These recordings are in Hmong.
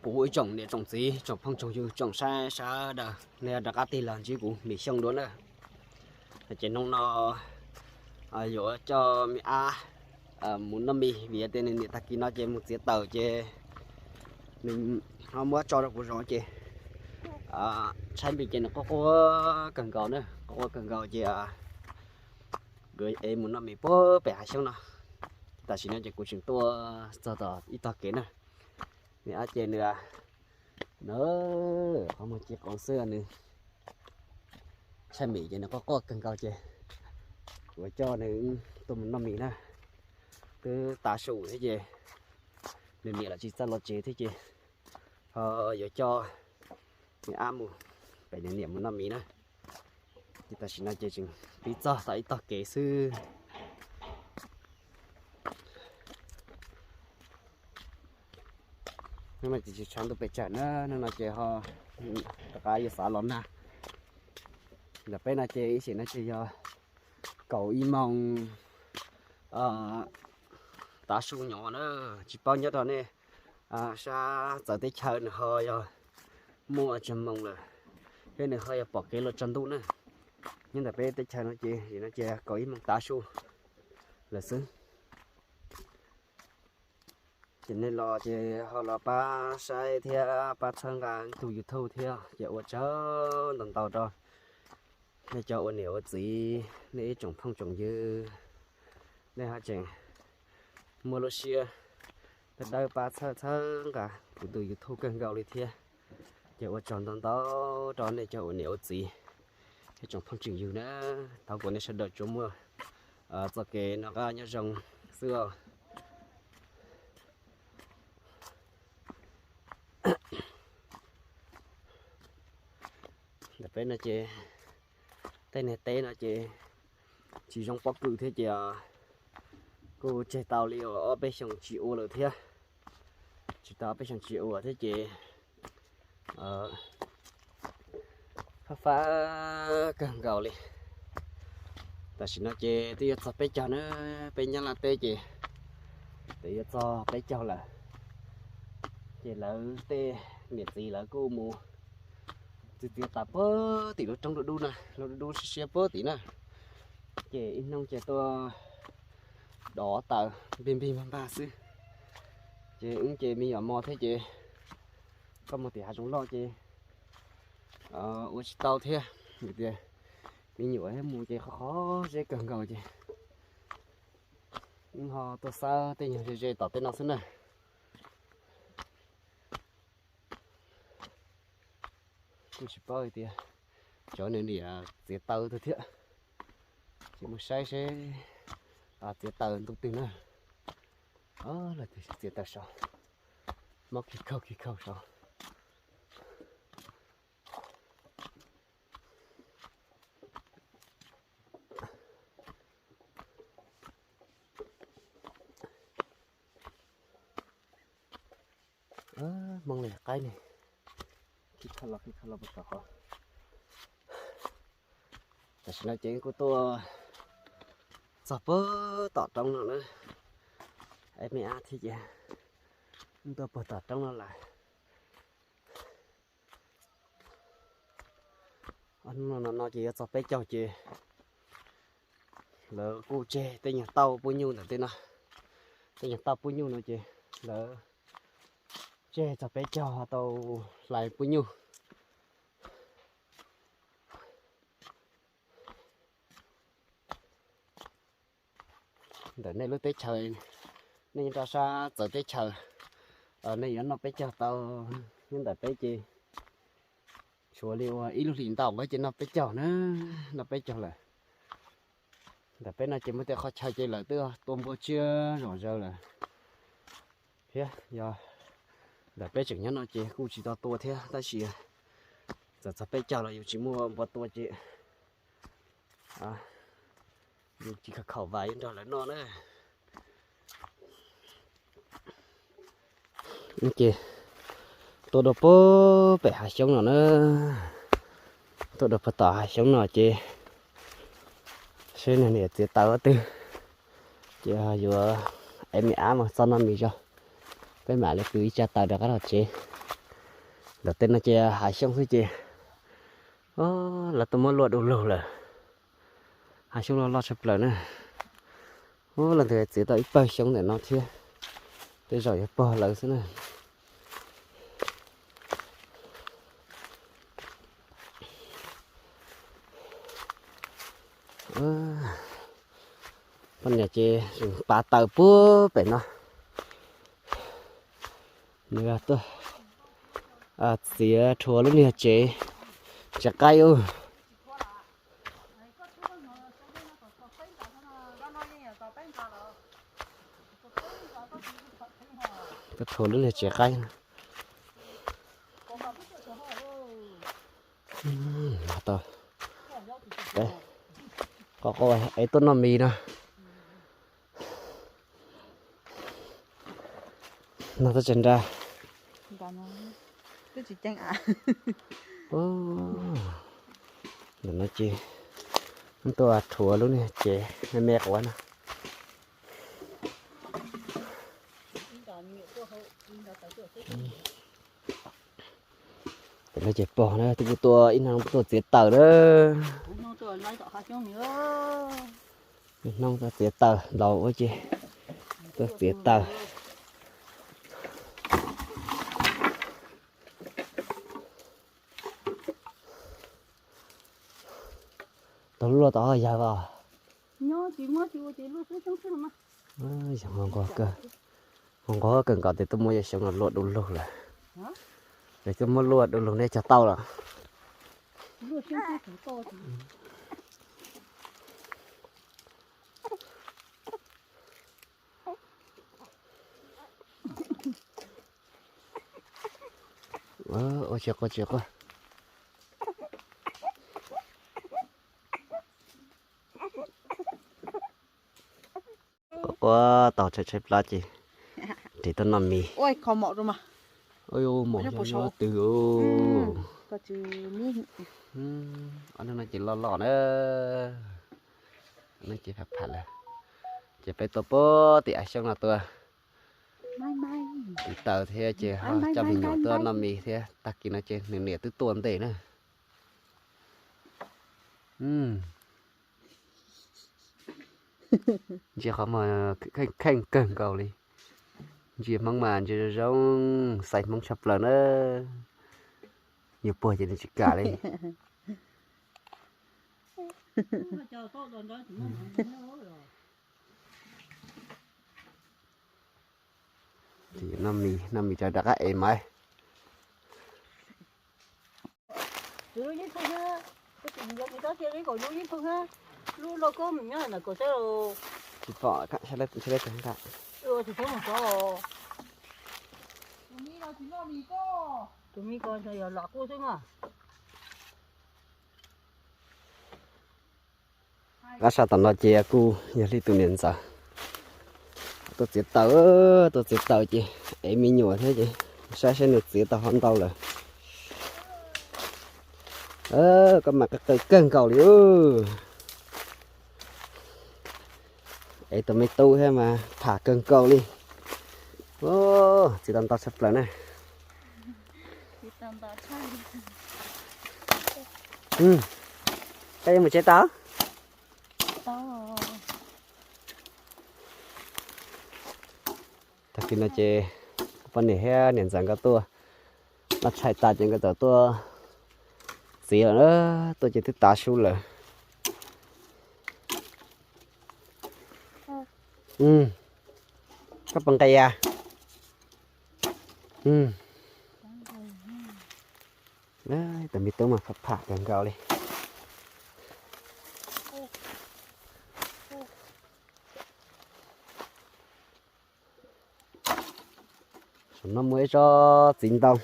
Kuv ib tsoom niam tsoom txiv, tsoom phooj tsoom ywg, tsoom saib sawv daws, nej rov qab tig los ntsib kuv Mim Xyooj dua na. Ces hnub no yuav coj me ab mus noj mis vim tias nws niam tag kis no ces mus txiav taws ces nws ho muab tso rau kuv zov ces tshaib npis ces nws quaj quaj kawg nkaus na, quaj quaj kawg nkaus ces nkawd ev mus noj mis puag pem hav xyoob no. Tam sim no ces kuv tseem tuaj txog tom ib tog kev na. Nws ab ces nws, nws qhov muag ci qauv xwb, nws tshaib npis ces nws quaj quaj kawg nkaus ces kuv coj nws tuaj mus noj mis na. Twb tav su thiab ces nws niam los tsis txawj los tsev thiab ces ho yuav coj nws ab mus pem nws niam mus noj mis na. Ces tam sim no ces tseem pib txog tom ib tog kev xwb. Hnub no ces tsis tshav ntuj pes tsawg na, hnub no ces ho rov qab yuav xav los nag. Ntawm peb no ces ib sim no ces yog kaum ib moos tav su nyob na, tsis paub nyob rau nej sab txawv teb chaws nws ho yog muaj tsawg moos lawm, thiab nws ho yog pom kev los tsaus ntuj na. Nyob ntawm peb teb chaws no ces no ces kaum ib moos tav su lawm xwb. Ces nej los ces ho los pab saib thiab pab txhawb nqa tus YouTube thiab ces ua tsaug ntau ntau rau nej cov ua niam ua txiv, nej ib tsoom phooj tsoom ywg, nej ho tseem muaj lub siab dawb dawb pab txhawb txhawb nqa kuv tus YouTube kawg nkaus li thiab. Ces ua tsaug ntau ntau rau nej cov ua niam ua txiv thiab tsoom phooj tsoom ywg na. Thov kom nej sawv daws tsuas muaj txoj kev noj qab nyob zoo xwb os. Ntawm peb no ces tej niag teb no ces tsis zoo pob kws thiab ces kuj tseg tau li ob peb xyoos tsis ua lawm thiab. Tsis tau ob peb xyoos tsis ua thiab ces fab fab kawg nkaus li. Tam sim no ces twb yuav txog peb caug na, peb Nyab Laj teb ces twb yuav txog peb caug lawm. Ces lawv tej niam txiv lawv kuj mus txiav txiav taws puag tim lub roob dub dub na, lub dub dub siab siab puag tim na. Ces ib hnub ces tuaj dov taws npig npig npag npag xwb. Ces wb ces me nyuam mos thiab ces koj mus tim hav zoov loj ces ua tsis tau thiab, vim tias me nyuam thiab mus ces qhov qhov zeb kawg nkaus ces wb ho tuaj xawb tej nyuag ze ze tom tej no xwb na. Kuj tsis paub hais tias cov nws niam txiav taws twg thiab. Ces mus saib seb txiav taws ntu twg na. Lawv twb txiav taws saud, mob khib khaug khib khaug saud. Hmoob li qaib ne, khib khaug los khib khaug los puag tom qhov. Tam sim no ces kuj tuaj txog puag tom roob no na. Ib me ab thiab ces tuaj puag tom roob no lawm. Hnub no no ces yuav txog peb caug ces lawv kuj tseg tej nyuag tauj pub nyuj ntawm tej no. Tej nyuag tauj pub nyuj no ces lawv tseg txog peb caug tau hlais pub nyuj. Ntawm nej lub teb chaws, nej nyob rau sab txawv teb chaws, nej yuav noj peb caug tau. Nyob ntawm peb ces tshuav li ua ib lub hlis ntau ces noj peb caug na, noj peb caug lawm. Ntawm peb no ces muaj tej qhov chaw ces lawv twb tua npua tsiab zom zaws lawm thiab. Yog ntawm peb tseem nyob no ces kuj tsis tau tua thiab, tab sis txawm txog peb caug los yus tsis muaj npua tua ces yus tsis khaum khaum vas yuav nrog lawv noj na. Ces tuaj dua puag pem hav xyoob no na, tuaj dua puag tom hav xyoob no ces seb nws niam txiav taws ob twg, ces yuav ev me ab mus txog noj mis zog, peb mam li kwv ib tsa taws rov qab los tsev. Ntawm tej no ces hav xyoob xwb ces, o, lawv tuaj muab luaj du lug lawm. Hav xyoob loj loj tshaj plaws na. Ub, leej twg txiav tau ib pawg xyoob ntawm no thiab, tej zaum yuav pog lawv xwb na. Poj niam ces pav taws puag pem no. Nws tuaj txiav rhuav lub niag tsev, tsev qaib ub. Tuaj rhuav lub niag tsev qaib. Qo qo es tuaj noj mis no. No tab tsev nra. Ntawm no ces tuaj rhuav lub niag tsev me me quav no. Tam no ces pog na, twb kuj tuaj ib hnub tuaj txiav taws na. Ib hnub tuaj txiav taws, ntaus ua ces tuaj txiav taws. Tau luaj tau yawg os. Yog nqos kawg nkaus tias tuaj muab yawg xyoob no luaj du lug lawm. Ces tuaj muab luaj du lug nej cog tau lawm. Ua tsis quaj tsis quaj. Quaj quaj tau tshaib tshaib plab ces nrhiav tuaj noj mis. Ua mom twg. Ob no ces loj loj na. No ces pham pham lawm. Ces peb tuaj puag tim hav xyoob no tuaj txiav taws thiab ces ho coj me nyuam tuaj noj mis thiab. Tag kis no ces nws niam twb tuaj ntej na. Ntsia qhov muag kheej kheej kawg nkaus li. Ntsia Hmoob mas ntsia zoo zoo, xaiv Hmoob tshaj plaws na. Yuav puag ces nws tsis kam li. Noj mis, noj mis rov rov qab ev mas. Tsis pom, tus me ko yog lam quaj xwb mas. Qab sab tom no ces kuj yog li tus niam ntxawm tuaj txiav taws, tuaj txiav taws ces ev me nyuam thiab ces saib saib nws txiav tau ho ntau lawm. Koj mas qw qw kawg nkaus li. Ev tus me tub thiab mas tham kawg nkaus li. Txiav tau ntau tshaj plaws na. Koj yuav mus tsev tau? Tag kis no ces poj niam thiab niam ntxawm nkawd tuaj noj tshais tas ces nkawd txawm tuaj txiav lawm na, tuaj ces twb tav su lawm. Koj puas nqis a? Tus me tub mas pham pham kawg nkaus li. Saum no muaj ib tsob txiv ntoo,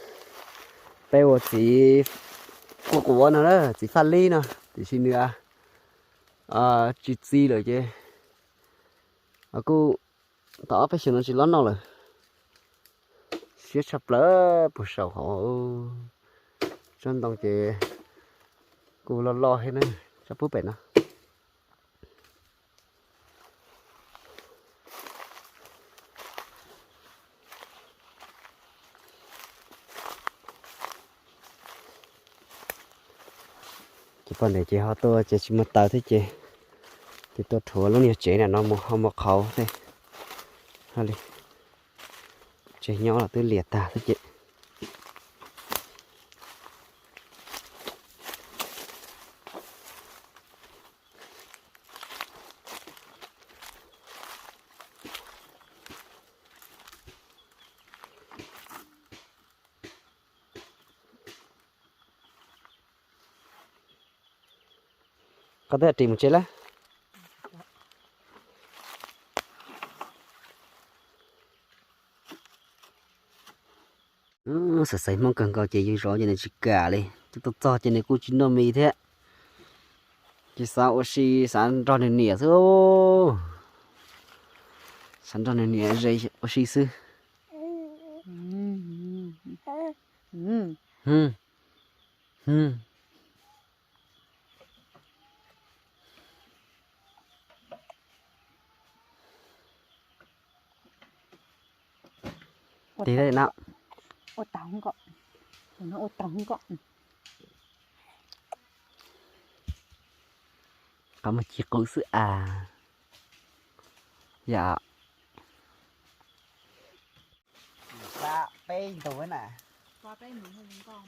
peb ua txiv quaj quav no na, txiv faj lib no, tiam sis nws tsis txi lawm ces kuj tau ob peb xyoos no tsis loj noj lawm. Siab tshaj plaws puag saum hauv tsob ntoo ces kuj loj loj thiab na, tsob pub pem no. Poj niam ces ho tuaj ces tsis muaj taws thiab ces, ces tuaj rhuav lub niag tsev nram no mus ho mus qhauv thiab. Ho li, tsev nyob los twb liam tag thiab ces. Koj twb ris mus tsev lawm. Xav xaiv Hmoob kawg nkaus ces yus zov ces nws tsis kam li, ces tuaj txog ces nws kuj tsis noj mis thiab. Ces xav ua si, xav nrog nws niam xwb. Xav nrog nws niam ze ua si xwb. Tig no. Ua tau kom, ua tau kom. Qhov muag ci qw xwb as. Yom. Peb ntug na. Pab ib nrab xwb. Tam.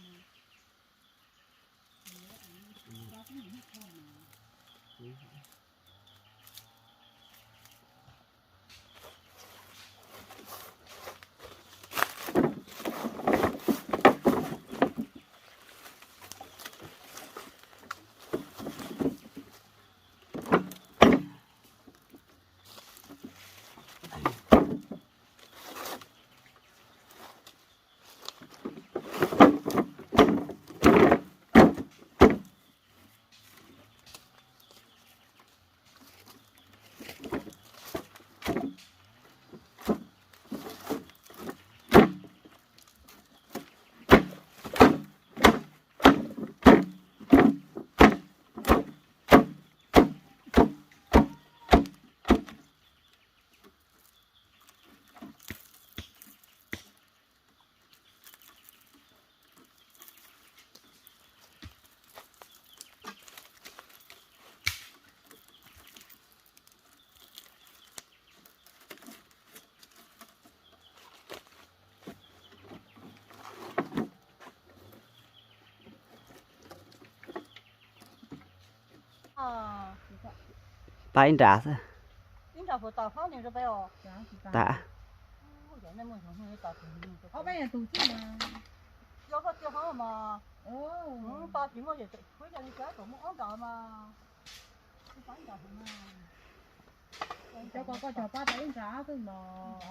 Cov ko koj cog pab tau ib nrab xwb los.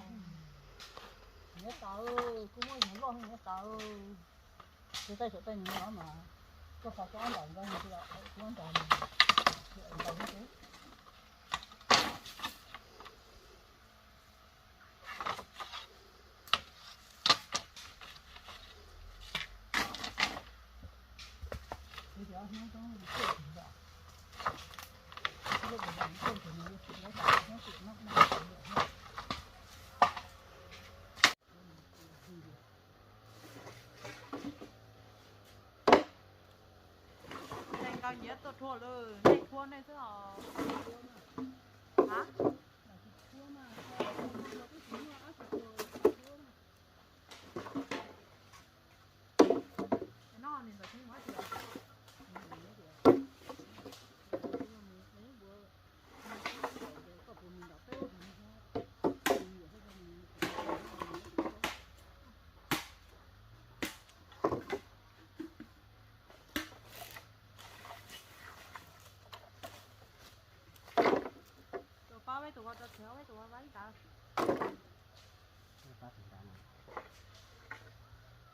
Nyiam tas, kuj muab nyiam loj nyiam tas. Tus tej saum tej nyiam no mas, koj qhov koj ob nram nkoj nyiam, kuv ob nram mas. Nqaij nyiav tuaj rhuav lawm, nej rhuav nej xwb os. Ha? Tus pab peb tus ko rau txhia peb tus ko pab ib nrab.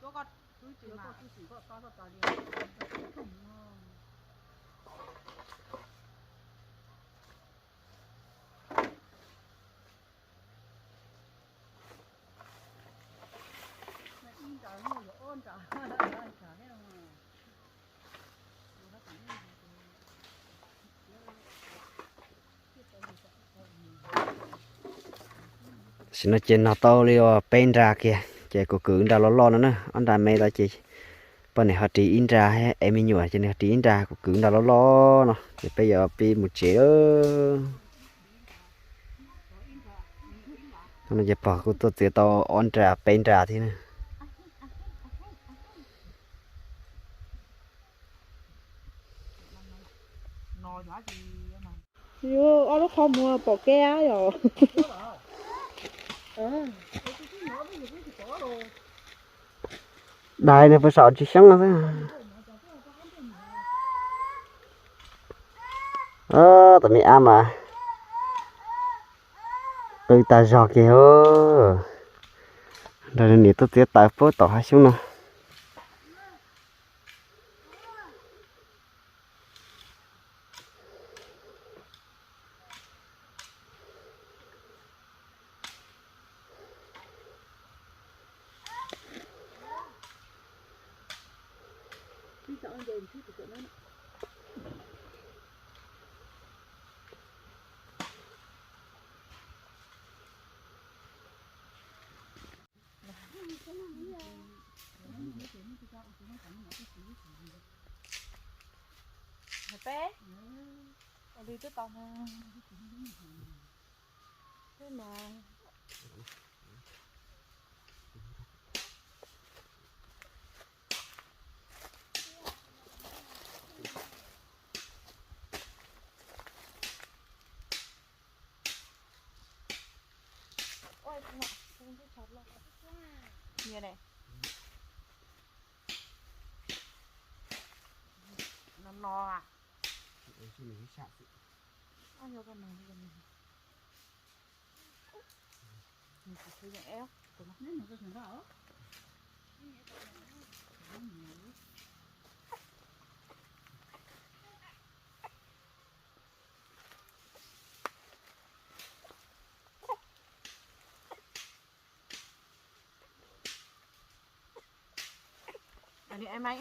Cuab koj twb tsis mas. Tam sim no ces nog tau li uas peb nra kiag, ces kuv kwv nra loj loj no na, ob nra me tod ces Poj niam ho ris ib nra, es me nyuam ces nws ho ris ib nra, kuv kwv nra loj loj no ces peb yuav pib mus tsev lawm. No ces pog kuj tuaj txiav tau ob nra peb nra thiab na. Ob lub qhov muag pom kev yom. Dais nws puas saum tsis xyoob no xwb. Tus me ab mas qw tag zog kiag. Nrog niam tuaj txiav taws puag tom hav xyoob no. Peb ua li twb tau na. Peb mas no no.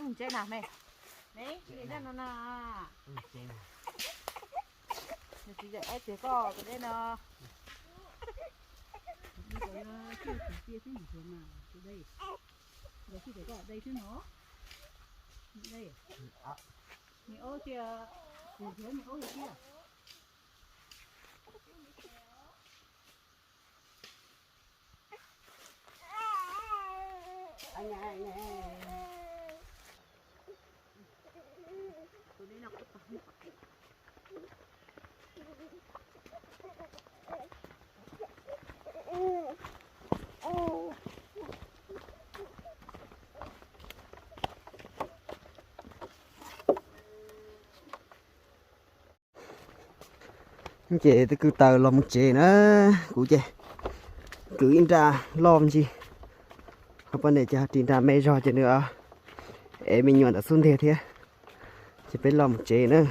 Ntse na me, ne no na. Nws tsis yog eb tiag koj dej no. Ces twb kwv taws los mus tsev na, kuv ces kwv ib nra loj ntsis, ho poj niam ces ho ris nra me zog ces nws ev me nyuam ntawm xub ntiag thiab, ces peb los mus tsev na.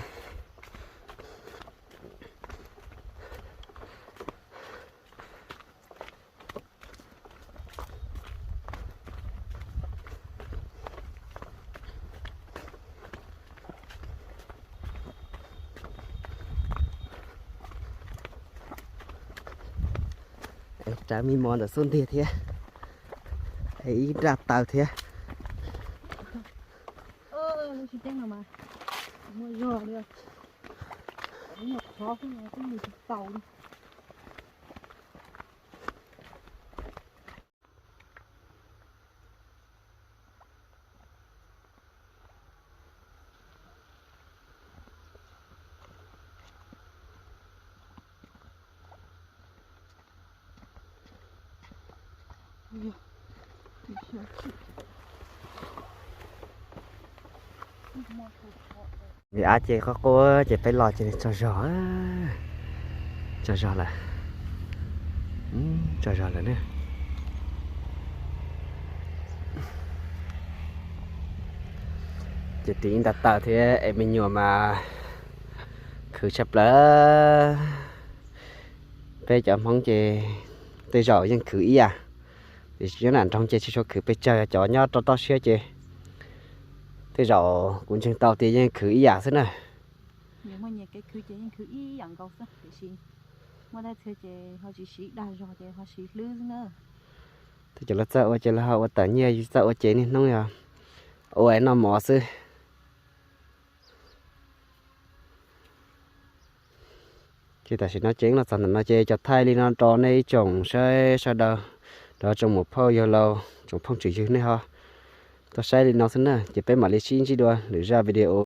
Raws me mos ntawm xub ntiag thiab, ib nra taws thiab. Lub tsis teeb no mas muaj zog li, nyuag qhov xwb no twb mus tsis taus li. Niam ab ces qub qub ces peb los ces tsaug zog, tsaug zog lawm, tsaug zog lawm na. Ces ris ib nra taws thiab es me nyuam mas khwv tshaj plaws. Peb cov Hmoob ces tej zaum yeej khwv ib yam, tiam sis nyob nram nroog ces tsis tshua khwv pes tsawg, cov nyob rau toj siab ces tej zaum kuv ntseeg tau tias yeej khwv ib yam xwb na. Nyias muaj nyias kev khwv ces yeej khwv ib yam nkaus xwb, tiam sis muaj tej txhia ces ho tsis siv dag zog ces ho siv hlwb xwb na. Tej cov lawv txawj ua ces lawv ho ua tawm nyiaj, yus txawj ua ces niaj hnub yog ua noj mov xwb. Ces tam sim no ces los txog ntawm no ces cov thaij li no rau nej ib tsoom saib sawv daws, rau tsoom muam phauj yawg laus tsoom phooj tsoom ywg nej ho tau saib li no xwb na, ces peb mam li sib ntsib dua lwm zaj video.